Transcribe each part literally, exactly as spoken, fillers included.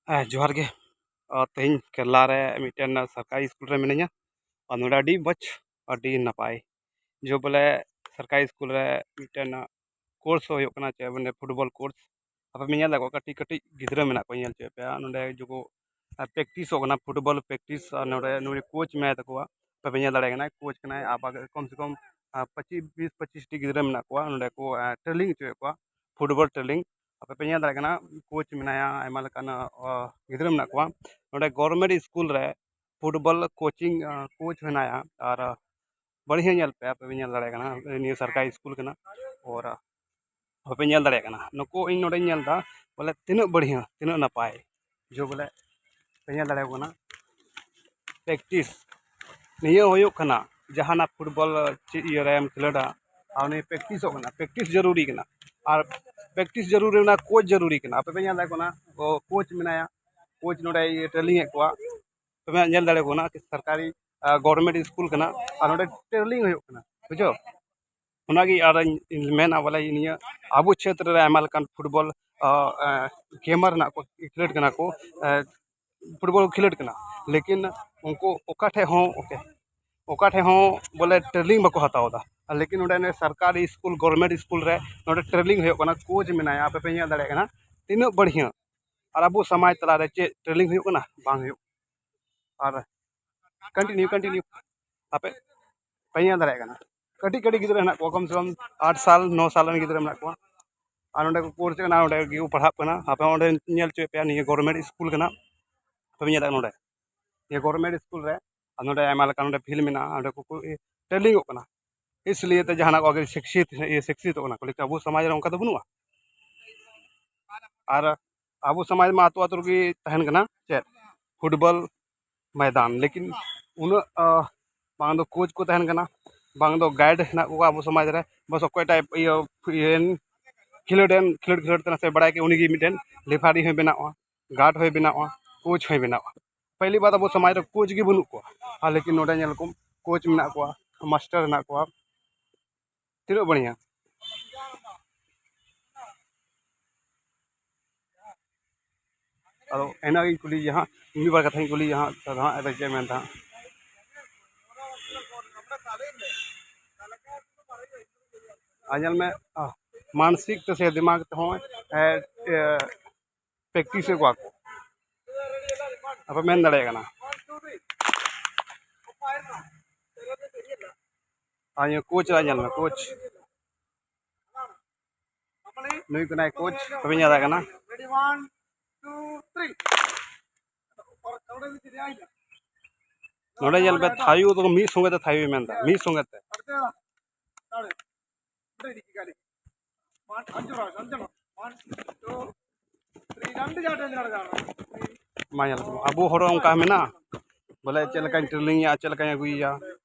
ᱦᱮᱸ, ᱡᱚᱦᱟᱨ ᱜᱮ᱾ ᱟᱨ ᱛᱮᱦᱮᱧ ᱠᱮᱨᱞᱟ ᱨᱮ ᱢᱤᱫᱴᱮᱱ ᱥᱚᱨᱠᱟᱨᱤ ᱥᱠᱩᱞ ᱨᱮ ᱢᱤᱱᱟᱹᱧᱟ᱾ ᱟᱨ ᱱᱚᱰᱮ ᱟᱹᱰᱤ ᱢᱚᱡᱽ, ᱟᱹᱰᱤ ᱱᱟᱯᱟᱭ᱾ ᱡᱮ ᱵᱚᱞᱮ ᱥᱚᱨᱠᱟᱨᱤ ᱥᱠᱩᱞ ᱨᱮ ᱢᱤᱫᱴᱮᱱ ᱠᱳᱨᱥ ᱦᱩᱭᱩᱜ ᱠᱟᱱᱟ, ᱪᱮᱫ ᱢᱟᱱᱮ ᱯᱷᱩᱴᱵᱚᱞ ᱠᱳᱨᱥ᱾ ᱟᱯᱮ ᱯᱮ ᱧᱮᱞ ᱫᱟ, ᱠᱟᱹᱴᱤᱡ ᱠᱟᱹᱴᱤᱡ ᱜᱤᱫᱽᱨᱟᱹ ᱢᱮᱱᱟᱜ ᱠᱚᱣᱟ, ᱧᱮᱞ ᱦᱚᱪᱚᱭᱮᱫ ᱯᱮᱭᱟ᱾ ᱱᱚᱰᱮ ᱡᱚᱠᱚ ᱯᱨᱮᱠᱴᱤᱥᱚᱜ ᱠᱟᱱᱟ ᱯᱷᱩᱴᱵᱚᱞ ᱯᱨᱮᱠᱴᱤᱥ, ᱟᱨ ᱱᱚᱰᱮ ᱱᱩᱭ ᱠᱳᱪ ᱢᱮᱱᱟᱭ ᱛᱟᱠᱚᱣᱟ᱾ ᱟᱯᱮ ᱯᱮ ᱧᱮᱞ ᱫᱟᱲᱮᱭᱟᱜ ᱠᱟᱱᱟ, ᱠᱳᱪ ᱠᱟᱱᱟᱭ᱾ ᱟᱨ ᱵᱟᱜ-, ᱠᱚᱢ ᱥᱮ ᱠᱚᱢ, ᱟᱨ, ᱯᱚᱸᱪᱤᱥ, ᱵᱤᱥ ᱯᱚᱸᱪᱤᱥ ᱴᱤ ᱜᱤᱫᱽᱨᱟᱹ ᱢᱮᱱᱟᱜ ᱠᱚᱣᱟ ᱱᱚᱰᱮ ᱠᱚ, ᱟᱨ, ᱴᱨᱮᱱᱤᱝ ᱦᱚᱪᱚᱭᱮᱫ ᱠᱚᱣᱟ ᱯᱷᱩᱴᱵᱚᱞ ᱴᱨᱮᱱᱤᱝ᱾ ᱟᱯᱮ ᱯᱮ ᱧᱮᱞ ᱫᱟᱲᱮᱭᱟᱜ ᱠᱟᱱᱟ, ᱠᱳᱪ ᱢᱮᱱᱟᱭᱟ, ᱟᱭᱢᱟ ᱞᱮᱠᱟᱱ, ᱟᱨ, ᱜᱤᱫᱽᱨᱟᱹ ᱢᱮᱱᱟᱜ ᱠᱚᱣᱟ᱾ ᱱᱚᱰᱮ ᱜᱚᱵᱷᱚᱨᱱᱢᱮᱱᱴ ᱥᱠᱩᱞ ᱨᱮ ᱯᱷᱩᱴᱵᱚᱞ ᱠᱳᱪᱤᱝ, ᱟᱨ, ᱠᱳᱪ ᱢᱮᱱᱟᱭᱟ᱾ ᱟᱨ, ᱟᱨ, ᱵᱟᱹᱲᱤᱭᱟᱹ ᱧᱮᱞ ᱯᱮ, ᱟᱯᱮ ᱯᱮ ᱧᱮᱞ ᱫᱟᱲᱮᱭᱟᱜ ᱠᱟᱱᱟ, ᱱᱤᱭᱟᱹ ᱥᱚᱨᱠᱟᱨᱤ ᱥᱠᱩᱞ ᱠᱟᱱᱟ᱾ ᱟᱨ, ᱟᱯᱮ ᱯᱮ ᱧᱮᱞ ᱫᱟᱲᱮᱭᱟᱜ ᱠᱟᱱᱟ, ᱱᱩᱠᱩ ᱤᱧ ᱱᱚᱰᱮᱧ ᱧᱮᱞ ᱮᱫᱟ, ᱵᱚᱞᱮ ᱛᱤᱱᱟᱹᱜ ᱵᱟᱹᱲᱤᱭᱟᱹ, ᱛᱤᱱᱟᱹᱜ ᱱᱟᱯᱟᱭ᱾ ᱡᱮ ᱵᱚᱞᱮ ᱯᱮ ᱧᱮᱞ ᱫᱟᱲᱮᱭᱟᱠᱚ ᱠᱟᱱᱟ, ᱯᱨᱮᱠᱴᱤᱥ ᱱᱤᱭᱟᱹ ᱦᱩᱭᱩᱜ ᱠᱟᱱᱟ, ᱡᱟᱦᱟᱱᱟᱜ ᱯᱷᱩᱴᱵᱚᱞ ᱪᱮᱫ ᱤᱭᱟᱹ ᱨᱮᱢ ᱠᱷᱮᱞᱳᱰᱟ, ᱟᱨ ᱩᱱᱤ ᱯᱨᱮᱠᱴᱤᱥᱚᱜ ᱠᱟᱱᱟ, ᱯᱨᱮᱠᱴᱤᱥ ᱡᱟᱹᱨᱩᱨᱤ ᱠᱟᱱᱟ᱾ ᱟᱨ ᱯᱨᱮᱠᱴᱤᱥ ᱡᱟᱹᱨᱩᱨᱤ ᱢᱮᱱᱟᱜᱼᱟ, ᱠᱳᱪ ᱡᱟᱹᱨᱩᱨᱤ ᱠᱟᱱᱟ᱾ ᱟᱯᱮ ᱯᱮ ᱧᱮᱞ ᱫᱟᱲᱮᱭᱟᱜ ᱠᱟᱱᱟ, ᱠᱳᱪ ᱢᱮᱱᱟᱭᱟ, ᱠᱳᱪ ᱱᱚᱰᱮ ᱴᱨᱮᱱᱤᱝ ᱮᱫ ᱠᱚᱣᱟ᱾ ᱟᱯᱮ ᱯᱮ ᱧᱮᱞ ᱫᱟᱲᱮᱭᱟᱠᱚ ᱠᱟᱱᱟ, ᱥᱚᱨᱠᱟᱨᱤ, ᱟᱨ, ᱜᱚᱵᱷᱚᱨᱱᱢᱮᱱᱴ ᱥᱠᱩᱞ ᱠᱟᱱᱟ, ᱟᱨ ᱱᱚᱰᱮ ᱴᱨᱮᱱᱤᱝ ᱦᱩᱭᱩᱜ ᱠᱟᱱᱟ, ᱵᱩᱡᱷᱟᱹᱣ᱾ ᱚᱱᱟᱜᱮ ᱟᱨ ᱤᱧ, ᱤᱧ ᱢᱮᱱᱟ, ᱵᱚᱞᱮ ᱱᱤᱭᱟᱹ ᱟᱵᱚ ᱪᱷᱮᱛᱨᱚ ᱨᱮ ᱟᱭᱢᱟ ᱞᱮᱠᱟᱱ ᱯᱷᱩᱴᱵᱚᱞ, ᱟᱨ, ᱟᱨ, ᱜᱮᱢᱟᱨ ᱦᱮᱱᱟᱜ ᱠᱚ, ᱠᱷᱮᱞᱳᱰ ᱠᱟᱱᱟ ᱠᱚ, ᱟᱨ, ᱯᱷᱩᱴᱵᱚᱞ ᱠᱚ ᱠᱷᱮᱞᱳᱰ ᱠᱟᱱᱟ, ᱞᱮᱠᱤᱱ ᱩᱱᱠᱩ ᱚᱠᱟ ᱴᱷᱮᱡ ᱦᱚᱸ, ᱳᱠᱮ, ᱚᱠᱟ ᱴᱷᱮᱡ ᱦᱚᱸ ᱵᱚᱞᱮ ᱴᱨᱮᱱᱤᱝ ᱵᱟᱠᱚ ᱦᱟᱛᱟᱣ ᱮᱫᱟ᱾ ᱟᱨ ᱞᱮᱠᱤᱱ ᱱᱚᱰᱮ ᱥᱚᱨᱠᱟᱨᱤ ᱥᱠᱩᱞ, ᱜᱚᱵᱷᱚᱨᱱᱢᱮᱱᱴ ᱥᱠᱩᱞ ᱨᱮ ᱱᱚᱰᱮ ᱴᱨᱮᱱᱤᱝ ᱦᱩᱭᱩᱜ ᱠᱟᱱᱟ, ᱠᱳᱪ ᱢᱮᱱᱟᱭᱟ, ᱟᱯᱮ ᱯᱮ ᱧᱮᱞ ᱫᱟᱲᱮᱭᱟᱜ ᱠᱟᱱᱟ ᱛᱤᱱᱟᱹᱜ ᱵᱟᱹᱲᱦᱤᱭᱟᱹ᱾ ᱟᱨ ᱟᱵᱚ ᱥᱚᱢᱟᱡᱽ ᱛᱟᱞᱟᱨᱮ ᱪᱮᱫ ᱴᱨᱮᱱᱤᱝ ᱦᱩᱭᱩᱜ ᱠᱟᱱᱟ? ᱵᱟᱝ ᱦᱩᱭᱩᱜ᱾ ᱟᱨ ᱠᱚᱱᱴᱤᱱᱤᱭᱩ, ᱠᱚᱱᱴᱤᱱᱤᱭᱩ ᱟᱯᱮ ᱯᱮ ᱧᱮᱞ ᱫᱟᱲᱮᱭᱟᱜ ᱠᱟᱱᱟ, ᱠᱟᱹᱴᱤᱡ ᱠᱟᱹᱴᱤᱡ ᱜᱤᱫᱽᱨᱟᱹ ᱦᱮᱱᱟᱜ ᱠᱚᱣᱟ, ᱠᱚᱢ ᱥᱮ ᱠᱚᱢ ᱟᱴ ᱥᱟᱞ, ᱱᱚ ᱥᱟᱞ ᱨᱮᱱ ᱜᱤᱫᱽᱨᱟᱹ ᱢᱮᱱᱟᱜ ᱠᱚᱣᱟ᱾ ᱟᱨ ᱱᱚᱸᱰᱮ ᱠᱚ ᱠᱳᱨᱥ ᱠᱟᱱᱟ, ᱚᱸᱰᱮ ᱜᱮᱠᱚ ᱯᱟᱲᱦᱟᱜ ᱠᱟᱱᱟ᱾ ᱟᱯᱮ ᱚᱸᱰᱮ ᱧᱮᱞ ᱦᱚᱪᱚᱭᱮᱫ ᱯᱮᱭᱟ, ᱱᱤᱭᱟᱹ ᱜᱚᱵᱷᱚᱨᱱᱢᱮᱱᱴ ᱥᱠᱩᱞ ᱠᱟᱱᱟ᱾ ᱟᱯᱮ ᱯᱮ ᱧᱮᱞ ᱫᱟᱲᱮᱭᱟᱜ ᱱᱚᱸᱰᱮ, ᱱᱤᱭᱟᱹ ᱜᱚᱵᱷᱚᱨᱱᱢᱮᱱᱴ ᱥᱠᱩᱞ ᱨᱮ, ᱟᱨ ᱱᱚᱸᱰᱮ ᱟᱭᱢᱟ ᱞᱮᱠᱟᱱ ᱱᱚᱸᱰᱮ ᱯᱷᱤᱞᱰ ᱢᱮᱱᱟᱜᱼᱟ, ᱚᱸᱰᱮ ᱠᱚ ᱴᱨᱮᱱᱤᱝᱚᱜ ᱠᱟᱱᱟ᱾ ᱤᱥᱞᱤᱭᱮ ᱛᱮ ᱡᱟᱦᱟᱱᱟᱜ ᱠᱚ ᱟᱜᱮ ᱥᱤᱠᱥᱤᱛ, ᱤᱭᱟᱹ, ᱥᱤᱠᱥᱤᱛᱚᱜ ᱠᱟᱱᱟ ᱠᱚ, ᱞᱮᱠᱤᱱ ᱟᱵᱚ ᱥᱚᱢᱟᱡᱽ ᱨᱮ ᱚᱱᱠᱟ ᱫᱚ ᱵᱟᱹᱱᱩᱜᱼᱟ᱾ ᱟᱨ ᱟᱵᱚ ᱥᱚᱢᱟᱡᱽ ᱢᱟ ᱟᱹᱛᱩ ᱟᱹᱛᱩ ᱨᱮᱜᱮ ᱛᱟᱦᱮᱱ ᱠᱟᱱᱟ ᱪᱮᱫ, ᱯᱷᱩᱴᱵᱚᱞ ᱢᱚᱭᱫᱟᱱ, ᱞᱮᱠᱤᱱ ᱩᱱᱟᱹᱜ, ᱟᱦ, ᱵᱟᱝ ᱫᱚ ᱠᱳᱪ ᱠᱚ ᱛᱟᱦᱮᱱ ᱠᱟᱱᱟ, ᱵᱟᱝ ᱫᱚ ᱜᱟᱭᱤᱰ ᱦᱮᱱᱟᱜ ᱠᱚᱣᱟ ᱟᱵᱚ ᱥᱚᱢᱟᱡᱽ ᱨᱮ᱾ ᱵᱟᱥ ᱚᱠᱚᱭᱴᱟᱜ ᱤᱭᱟᱹ, ᱤᱭᱟᱹ, ᱠᱷᱮᱞᱳᱰ ᱮᱱ, ᱠᱷᱮᱞᱳᱰ ᱠᱷᱮᱞᱳᱰ ᱛᱮ ᱱᱟᱥᱮ ᱵᱟᱲᱟᱭ ᱠᱮᱫ, ᱩᱱᱤᱜᱮ ᱢᱤᱫᱴᱮᱱ ᱨᱮᱯᱷᱟᱨᱤ ᱦᱚᱸᱭ ᱵᱮᱱᱟᱜᱼᱟ, ᱜᱟᱨᱰ ᱦᱚᱸᱭ ᱵᱮᱱᱟᱜᱼᱟ, ᱠᱳᱪ ᱦᱚᱸᱭ ᱵᱮᱱᱟᱜᱼᱟ᱾ ᱯᱟᱹᱦᱤᱞᱤ ᱵᱟᱨ ᱟᱵᱚ ᱥᱚᱢᱟᱡᱽ ᱨᱮ ᱠᱳᱪ ᱜᱮ ᱵᱟᱹᱱᱩᱜ ᱠᱚᱣᱟ, ᱟᱨ ᱞᱮᱠᱤᱱ ᱱᱚᱰᱮ ᱧᱮᱞ ᱠᱚᱢ, ᱠᱳᱪ ᱢᱮᱱᱟᱜ ᱠᱚᱣᱟ, ᱢᱟᱥᱴᱟᱨ ᱦᱮᱱᱟᱜ ᱠᱚᱣᱟ, ᱛᱤᱱᱟᱹᱜ ᱵᱟᱹᱲᱤᱭᱟ᱾ ᱟᱫᱚ ᱤᱱᱟᱹᱜᱤᱧ ᱠᱩᱞᱤᱭᱮᱭᱟ ᱦᱟᱸᱜ, ᱢᱤᱫ ᱵᱟᱨ ᱠᱟᱛᱷᱟᱧ ᱠᱩᱞᱤᱭᱮᱭᱟ ᱦᱟᱸᱜ, ᱥᱟᱨ ᱦᱟᱸᱜ ᱟᱫᱚ ᱪᱮᱫ ᱮ ᱢᱮᱱᱫᱟ ᱦᱟᱸᱜ᱾ ᱟᱨ ᱧᱮᱞ ᱢᱮ, ᱟᱦ, ᱢᱟᱱᱥᱤᱠ ᱛᱮ ᱥᱮ ᱫᱤᱢᱟᱜᱽ ᱛᱮᱦᱚᱸ, ᱮ, ᱮ, ᱯᱨᱮᱠᱴᱤᱥᱮᱫ ᱠᱚᱣᱟ ᱠᱚ᱾ ᱟᱯᱮ ᱢᱮᱱ ᱫᱟᱲᱮᱭᱟᱜ ᱠᱟᱱᱟ᱾ ᱟᱨ ᱱᱤᱭᱟᱹ ᱠᱳᱪ ᱨᱟᱜ ᱧᱮᱞ ᱢᱮ, ᱠᱳᱪ᱾ ᱱᱩᱭ ᱠᱟᱱᱟᱭ ᱠᱳᱪ, ᱵᱟᱹᱵᱤᱱ ᱧᱮᱞ ᱫᱟᱲᱮᱭᱟᱜ ᱠᱟᱱᱟ᱾ ᱱᱚᱰᱮ ᱧᱮᱞ ᱯᱮ, ᱛᱷᱟᱭᱚ ᱫᱚ ᱢᱤᱫ ᱥᱚᱸᱜᱮ ᱛᱮ ᱛᱷᱟᱭᱚᱭ ᱢᱮᱱᱫᱟ, ᱢᱤᱫ ᱥᱚᱸᱜᱮ ᱛᱮ᱾ ᱢᱟ ᱧᱮᱞ ᱠᱚᱢ, ᱟᱵᱚ ᱦᱚᱲ ᱚᱱᱠᱟ ᱢᱮᱱᱟᱜᱼᱟ, ᱵᱚᱞᱮ ᱪᱮᱫ ᱞᱮᱠᱟᱧ ᱴᱨᱮᱱᱤᱝ ᱮᱭᱟ, ᱪᱮᱫ ᱞᱮᱠᱟᱧ ᱟᱹᱜᱩᱭᱮᱭᱟ,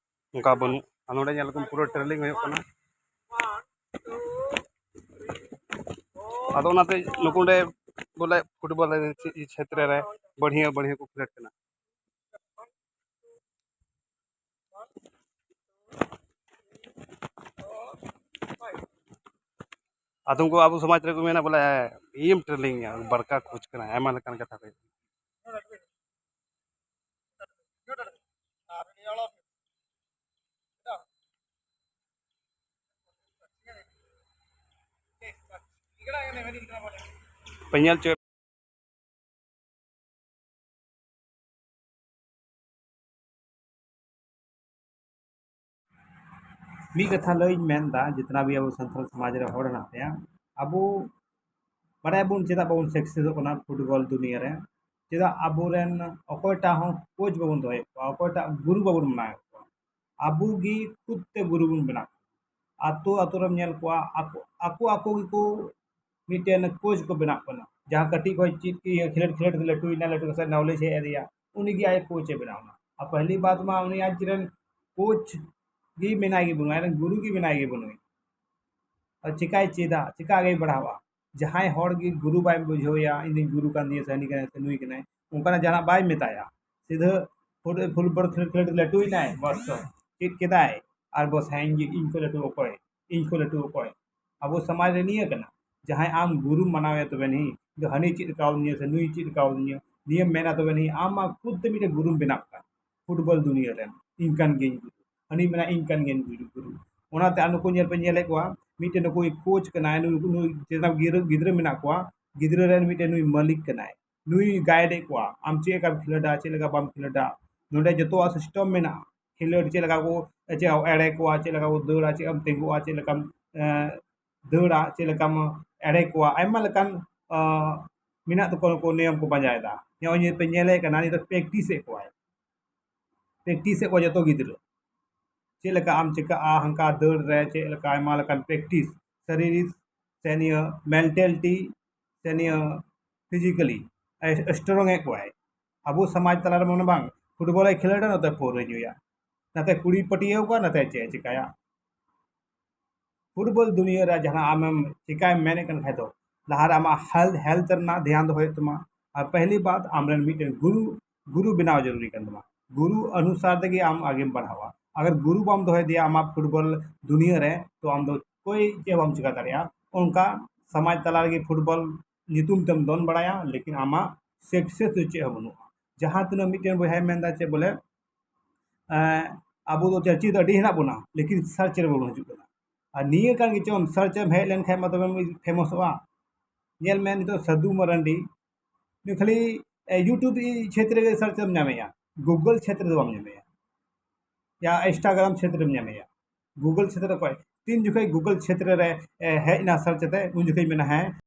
ᱚᱱᱠᱟ ᱵᱟᱹᱱᱩᱜ᱾ ᱟᱨ ᱱᱚᱰᱮ ᱧᱮᱞ ᱠᱚᱢ, ᱯᱩᱨᱟᱹ ᱴᱨᱮᱱᱤᱝ ᱦᱩᱭᱩᱜ ᱠᱟᱱᱟ᱾ ᱟᱫᱚ ᱚᱱᱟᱛᱮ ᱱᱩᱠᱩ ᱱᱚᱰᱮ ᱵᱚᱞᱮ ᱯᱷᱩᱴᱵᱚᱞ ᱪᱷᱮᱛᱨᱮ ᱨᱮ ᱵᱟᱹᱲᱦᱤᱭᱟᱹ ᱵᱟᱹᱲᱦᱤᱭᱟᱹ ᱠᱚ ᱠᱷᱮᱞᱳᱰ ᱠᱟᱱᱟ᱾ ᱟᱫᱚᱢ ᱠᱚ ᱟᱵᱚ ᱥᱚᱢᱟᱡᱽ ᱨᱮᱠᱚ ᱢᱮᱱᱟ ᱵᱚᱞᱮ, "ᱤᱭᱟᱹᱢ ᱴᱨᱮᱱᱤᱝ ᱮᱭᱟ, ᱵᱟᱲᱠᱟ ᱠᱳᱪ ᱠᱟᱱᱟᱭ", ᱟᱭᱢᱟ ᱞᱮᱠᱟᱱ ᱠᱟᱛᱷᱟ ᱠᱚ᱾ ᱯᱮ ᱧᱮᱞ ᱦᱚᱪᱚᱭᱮᱫ ᱢᱤᱫ ᱠᱟᱛᱷᱟ ᱞᱟᱹᱭᱤᱧ ᱢᱮᱱᱫᱟ, ᱡᱤᱛᱱᱟ ᱵᱷᱤ ᱟᱵᱚ ᱥᱟᱱᱛᱟᱲ ᱥᱚᱢᱟᱡᱽ ᱨᱮ ᱦᱚᱲ ᱦᱮᱱᱟᱜ ᱯᱮᱭᱟ, ᱟᱵᱚ ᱵᱟᱲᱟᱭᱟᱵᱚᱱ ᱪᱮᱫᱟᱜ ᱵᱟᱵᱚᱱ ᱥᱟᱠᱥᱮᱥᱚᱜ ᱠᱟᱱᱟ ᱯᱷᱩᱴᱵᱚᱞ ᱫᱩᱱᱤᱭᱟᱹ ᱨᱮ, ᱪᱮᱫᱟᱜ ᱟᱵᱚᱨᱮᱱ ᱚᱠᱚᱭᱴᱟᱜ ᱦᱚᱸ ᱠᱳᱪ ᱵᱟᱵᱚᱱ ᱫᱚᱦᱚᱭᱮᱫ ᱠᱚᱣᱟ, ᱚᱠᱚᱭᱴᱟᱜ ᱜᱩᱨᱩ ᱵᱟᱵᱚᱱ ᱵᱮᱱᱟᱣᱮᱫ ᱠᱚᱣᱟ, ᱟᱵᱚ ᱜᱮ ᱠᱷᱩᱫ ᱛᱮ ᱜᱩᱨᱩ ᱵᱚᱱ ᱵᱮᱱᱟᱜ ᱠᱟᱱᱟ᱾ ᱟᱛᱳ ᱟᱛᱳ ᱨᱮᱢ ᱧᱮᱞ ᱠᱚᱣᱟ, ᱟᱠᱚ ᱟᱠᱚ ᱟᱠᱚ ᱜᱮᱠᱚ ᱢᱤᱫᱴᱮᱱ ᱠᱳᱪ ᱠᱚ ᱵᱮᱱᱟᱜ ᱠᱟᱱᱟ᱾ ᱡᱟᱦᱟᱸ ᱠᱟᱹᱴᱤᱡ ᱠᱷᱚᱱ ᱪᱮᱫ ᱤᱭᱟᱹ ᱠᱷᱮᱞᱳᱰ ᱠᱷᱮᱞᱳᱰ ᱛᱮ ᱞᱟᱹᱴᱩᱭᱮᱱᱟ, ᱞᱟᱹᱴᱩ ᱠᱟᱛᱮ ᱱᱚᱞᱮᱡᱽ ᱦᱮᱡ ᱟᱫᱮᱭᱟ, ᱩᱱᱤ ᱜᱮ ᱟᱡ ᱠᱳᱪ ᱮ ᱵᱮᱱᱟᱣ ᱮᱱᱟ᱾ ᱟᱨ ᱯᱟᱹᱦᱞᱤ ᱵᱟᱛ ᱢᱟ ᱩᱱᱤ ᱟᱡ ᱨᱮᱱ ᱠᱳᱪ ᱜᱮ ᱢᱮᱱᱟᱭ ᱜᱮ ᱵᱟᱹᱱᱩᱭ, ᱟᱡ ᱨᱮᱱ ᱜᱩᱨᱩ ᱜᱮ ᱢᱮᱱᱟᱭ ᱜᱮ ᱵᱟᱹᱱᱩᱭ᱾ ᱟᱨ ᱪᱤᱠᱟᱭ ᱪᱮᱫᱟ, ᱪᱤᱠᱟ ᱟᱜᱮᱭ ᱵᱟᱲᱦᱟᱣᱟ? ᱡᱟᱦᱟᱸᱭ ᱦᱚᱲ ᱜᱮ ᱜᱩᱨᱩ ᱵᱟᱭ ᱵᱩᱡᱷᱟᱹᱣᱮᱭᱟ, "ᱤᱧ ᱫᱚᱧ ᱜᱩᱨᱩ ᱠᱟᱱ ᱛᱤᱧᱟ, ᱥᱮ ᱦᱟᱹᱱᱤ ᱠᱟᱱᱟᱭ, ᱥᱮ ᱱᱩᱭ ᱠᱟᱱᱟᱭ", ᱚᱱᱠᱟᱱᱟᱜ ᱡᱟᱦᱟᱱᱟᱜ ᱵᱟᱭ ᱢᱮᱛᱟᱭᱟ᱾ ᱥᱤᱫᱷᱟᱹ ᱯᱷᱩᱴ-, ᱯᱷᱩᱴᱵᱚᱞ ᱠᱷᱮᱞᱳᱰ ᱠᱷᱮᱞᱳᱰ ᱞᱟᱹᱴᱩᱭᱮᱱᱟᱭ, ᱵᱚᱥ, ᱪᱮᱫ ᱠᱮᱫᱟᱭ, ᱟᱨ ᱵᱚᱥ, ᱦᱮᱸ, ᱤᱧ ᱜᱮ, ᱤᱧ ᱠᱷᱚᱱ ᱞᱟᱹᱴᱩ ᱚᱠᱚᱭ? ᱤᱧ ᱠᱷᱚᱱ ᱞᱟᱹᱴᱩ ᱚᱠᱚᱭ? ᱟᱵᱚ ᱥᱚᱢᱟᱡᱽ ᱨᱮ ᱱᱤᱭᱟᱹ ᱠᱟᱱᱟ, ᱡᱟᱦᱟᱸᱭ ᱟᱢ ᱜᱩᱨᱩᱢ ᱢᱟᱱᱟᱣᱮᱭᱟ ᱛᱚᱵᱮ ᱱᱤ ᱡᱮ ᱦᱟᱹᱱᱤ ᱪᱮᱫ ᱠᱟᱣᱫᱤᱧᱟ ᱥᱮ ᱱᱩᱭ ᱪᱮᱫ ᱠᱟᱣᱫᱤᱧᱟ, ᱱᱤᱭᱟᱹᱢ ᱢᱮᱱᱟ ᱛᱚᱵᱮ ᱱᱤᱭᱟᱹ ᱟᱢ ᱟᱢ ᱠᱷᱩᱫ ᱛᱮ ᱢᱤᱫᱴᱮᱱ ᱜᱩᱨᱩᱢ ᱵᱮᱱᱟᱜ ᱠᱟᱱ᱾ ᱯᱷᱩᱴᱵᱚᱞ ᱫᱩᱱᱤᱭᱟᱹ ᱨᱮᱱ ᱤᱧ ᱠᱟᱱ ᱜᱤᱭᱟᱹᱧ ᱜᱩᱨᱩ, ᱦᱟᱹᱱᱤ ᱢᱮᱱᱟ ᱤᱧ ᱠᱟᱱ ᱜᱤᱭᱟᱹᱧ ᱜᱩᱨᱩ, ᱜᱩᱨᱩ᱾ ᱚᱱᱟᱛᱮ ᱟᱨ ᱱᱩᱠᱩ ᱧᱮᱞ ᱯᱮ, ᱧᱮᱞᱮᱫ ᱠᱚᱣᱟ, ᱢᱤᱫᱴᱮᱱ ᱱᱩᱠᱩ ᱠᱳᱪ ᱠᱟᱱᱟᱭ, ᱱᱩᱭ, ᱱᱩᱭ ᱡᱮᱛᱱᱟ ᱜᱤᱫᱽᱨᱟᱹ, ᱜᱤᱫᱽᱨᱟᱹ ᱢᱮᱱᱟᱜ ᱠᱚᱣᱟ, ᱜᱤᱫᱽᱨᱟᱹ ᱨᱮᱱ ᱢᱤᱫᱴᱮᱱ ᱱᱩᱭ ᱢᱟᱹᱞᱤᱠ ᱠᱟᱱᱟᱭ, ᱱᱩᱭ ᱜᱟᱭᱤᱰ ᱮᱫ ᱠᱚᱣᱟ, ᱟᱢ ᱪᱮᱫ ᱞᱮᱠᱟᱢ ᱠᱷᱮᱞᱳᱰᱟ, ᱪᱮᱫ ᱞᱮᱠᱟ ᱵᱟᱢ ᱠᱷᱮᱞᱳᱰᱟ, ᱱᱚᱰᱮ ᱡᱚᱛᱚᱣᱟᱜ ᱥᱤᱥᱴᱮᱢ ᱢᱮᱱᱟᱜᱼᱟ᱾ ᱠᱷᱮᱞᱳᱰ ᱪᱮᱫ ᱞᱮᱠᱟ ᱠᱚ, ᱪᱮᱫ ᱮᱲᱮ ᱠᱚᱣᱟ, ᱪᱮᱫ ᱞᱮᱠᱟ ᱠᱚ ᱫᱟᱹᱲᱟ, ᱪᱮᱫ ᱮᱢ ᱛᱤᱸᱜᱩᱜᱼᱟ, ᱪᱮᱫ ᱞᱮᱠᱟᱢ, ᱮᱸ, ᱫᱟᱹᱲᱟ, ᱪᱮᱫ ᱞᱮᱠᱟᱢ ᱮᱲᱮ ᱠᱚᱣᱟ, ᱟᱭᱢᱟ ᱞᱮᱠᱟᱱ, ᱟᱸ, ᱢᱮᱱᱟᱜ ᱛᱟᱠᱚᱣᱟ, ᱱᱩᱠᱩ ᱱᱤᱭᱚᱢ ᱠᱚ ᱯᱟᱸᱡᱟᱭᱮᱫᱟ᱾ ᱱᱚᱜᱼᱚᱭ ᱧᱮᱞ ᱯᱮ, ᱧᱮᱞᱮ ᱠᱟᱱᱟ, ᱱᱤᱛᱚᱜ ᱯᱨᱮᱠᱴᱤᱥ ᱮᱫ ᱠᱚᱣᱟᱭ, ᱯᱨᱮᱠᱴᱤᱥ ᱮᱫ ᱠᱚᱣᱟ ᱡᱚᱛᱚ ᱜᱤᱫᱽᱨᱟᱹ, ᱪᱮᱫ ᱞᱮᱠᱟ ᱟᱢ ᱪᱤᱠᱟᱹᱜᱼᱟ, ᱦᱟᱱᱠᱟ ᱫᱟᱹᱲ ᱨᱮ ᱪᱮᱫ ᱞᱮᱠᱟ, ᱟᱭᱢᱟ ᱞᱮᱠᱟᱱ ᱯᱨᱮᱠᱴᱤᱥ, ᱥᱟᱨᱤᱨᱤᱠ ᱥᱮ ᱱᱤᱭᱟᱹ ᱢᱮᱱᱴᱟᱞᱤᱴᱤ ᱥᱮ ᱱᱤᱭᱟᱹ ᱯᱷᱤᱡᱤᱠᱟᱞᱤ ᱥᱴᱨᱚᱝ ᱮᱫ ᱠᱚᱣᱟᱭ᱾ ᱟᱵᱚ ᱥᱚᱢᱟᱡᱽ ᱛᱟᱞᱟ ᱨᱮ ᱢᱚᱱᱮ ᱵᱟᱝ, ᱯᱷᱩᱴᱵᱚᱞ ᱮ ᱠᱷᱮᱞᱳᱰᱟ, ᱱᱚᱛᱮ ᱯᱟᱹᱣᱨᱟᱹ ᱧᱩᱭᱟ, ᱱᱚᱛᱮ ᱠᱩᱲᱤ ᱯᱟᱹᱴᱤᱭᱟᱹᱣ ᱠᱚᱣᱟ, ᱱᱚᱛᱮ ᱪᱮᱫ ᱮ ᱪᱤᱠᱟᱹᱭᱟ᱾ ᱯᱷᱩᱴᱵᱚᱞ ᱫᱩᱱᱤᱭᱟᱹ ᱨᱮ ᱡᱟᱦᱟᱸ ᱟᱢᱮᱢ ᱪᱤᱠᱟᱹᱭ ᱢᱮᱱᱮᱫ ᱠᱟᱱ ᱠᱷᱟᱡ ᱫᱚ, ᱞᱟᱦᱟᱨᱮ ᱟᱢᱟᱜ ᱦᱮᱞᱛᱷ, ᱦᱮᱞᱛᱷ ᱨᱮᱱᱟᱜ ᱫᱷᱮᱭᱟᱱ ᱫᱚᱦᱚᱭ ᱦᱩᱭᱩᱜ ᱛᱟᱢᱟ᱾ ᱟᱨ ᱯᱟᱦᱞᱤ ᱵᱟᱛ, ᱟᱢᱨᱮᱱ ᱢᱤᱫᱴᱮᱱ ᱜᱩᱨᱩ, ᱜᱩᱨᱩ ᱵᱮᱱᱟᱣ ᱡᱟᱹᱨᱩᱨᱤ ᱠᱟᱱ ᱛᱟᱢᱟ᱾ ᱜᱩᱨᱩ ᱚᱱᱩᱥᱟᱨ ᱛᱮᱜᱮ ᱟᱢ ᱟᱜᱮᱢ ᱵᱟᱲᱦᱟᱣᱟ᱾ ᱟᱜᱟᱨ ᱜᱩᱨᱩ ᱵᱟᱢ ᱫᱚᱦᱚᱭ ᱫᱮᱭᱟ ᱟᱢᱟᱜ ᱯᱷᱩᱴᱵᱚᱞ ᱫᱩᱱᱤᱭᱟᱹ ᱨᱮ, ᱛᱚ ᱟᱢ ᱫᱚ ᱚᱠᱚᱭ ᱪᱮᱫ ᱦᱚᱸ ᱵᱟᱢ ᱪᱤᱠᱟ ᱫᱟᱲᱮᱭᱟᱜᱼᱟ᱾ ᱚᱱᱠᱟ ᱥᱚᱢᱟᱡᱽ ᱛᱟᱞᱟ ᱨᱮᱜᱮ ᱯᱷᱩᱴᱵᱚᱞ ᱧᱩᱛᱩᱢ ᱛᱮᱢ ᱫᱚᱱ ᱵᱟᱲᱟᱭᱟ, ᱞᱮᱠᱤᱱ ᱟᱢᱟᱜ ᱥᱟᱠᱥᱮᱥ ᱫᱚ ᱪᱮᱫ ᱦᱚᱸ ᱵᱟᱹᱱᱩᱜᱼᱟ᱾ ᱡᱟᱦᱟᱸ ᱛᱤᱱᱟᱹᱜ ᱢᱤᱫᱴᱮᱱ ᱵᱚᱭᱦᱟᱭ ᱢᱮᱱᱫᱟ ᱪᱮᱫ ᱵᱚᱞᱮ, ᱮᱸ, ᱟᱵᱚ ᱫᱚ ᱪᱟᱹᱨᱪᱤ ᱫᱚ ᱟᱹᱰᱤ ᱦᱮᱱᱟᱜ ᱵᱚᱱᱟ, ᱞᱮᱠᱤᱱ ᱥᱟᱨᱪ ᱨᱮ ᱵᱟᱵᱚᱱ ᱦᱤᱡᱩᱜ ᱠᱟᱱᱟ᱾ ᱟᱨ ᱱᱤᱭᱟᱹ ᱠᱟᱱ ᱜᱮᱪᱚᱝ, ᱥᱟᱨᱪ ᱮᱢ ᱦᱮᱡ ᱞᱮᱱᱠᱷᱟᱱ ᱢᱟ ᱛᱚᱵᱮᱢ ᱯᱷᱮᱢᱚᱥᱚᱜᱼᱟ᱾ ᱧᱮᱞ ᱢᱮ, ᱱᱤᱛᱚᱜ ᱥᱟᱹᱫᱷᱩ ᱢᱟᱨᱟᱱᱰᱤ, ᱱᱩᱭ ᱠᱷᱟᱹᱞᱤ, ᱮ, YouTube ᱪᱷᱮᱛᱨᱮ ᱜᱮ ᱥᱟᱨᱪ ᱮᱢ ᱧᱟᱢᱮᱭᱟ, ᱜᱩᱜᱚᱞ ᱪᱷᱮᱛᱨᱮ ᱫᱚ ᱵᱟᱢ ᱧᱟᱢᱮᱭᱟ, ᱭᱟ ᱤᱱᱥᱴᱟᱜᱨᱟᱢ ᱪᱷᱮᱛᱨᱮᱢ ᱧᱟᱢᱮᱭᱟ᱾ ᱜᱩᱜᱚᱞ ᱪᱷᱮᱛᱨᱮ ᱚᱠᱚᱭ ᱛᱤᱱ ᱡᱚᱠᱷᱚᱡ ᱜᱩᱜᱚᱞ ᱪᱷᱮᱛᱨᱮ ᱨᱮ, ᱮ, ᱦᱮᱡ ᱮᱱᱟ ᱥᱟᱨᱪ ᱠᱟᱛᱮ, ᱩᱱ ᱡᱚᱠᱷᱚᱡ ᱢᱮᱱᱟ, ᱦᱮᱸ,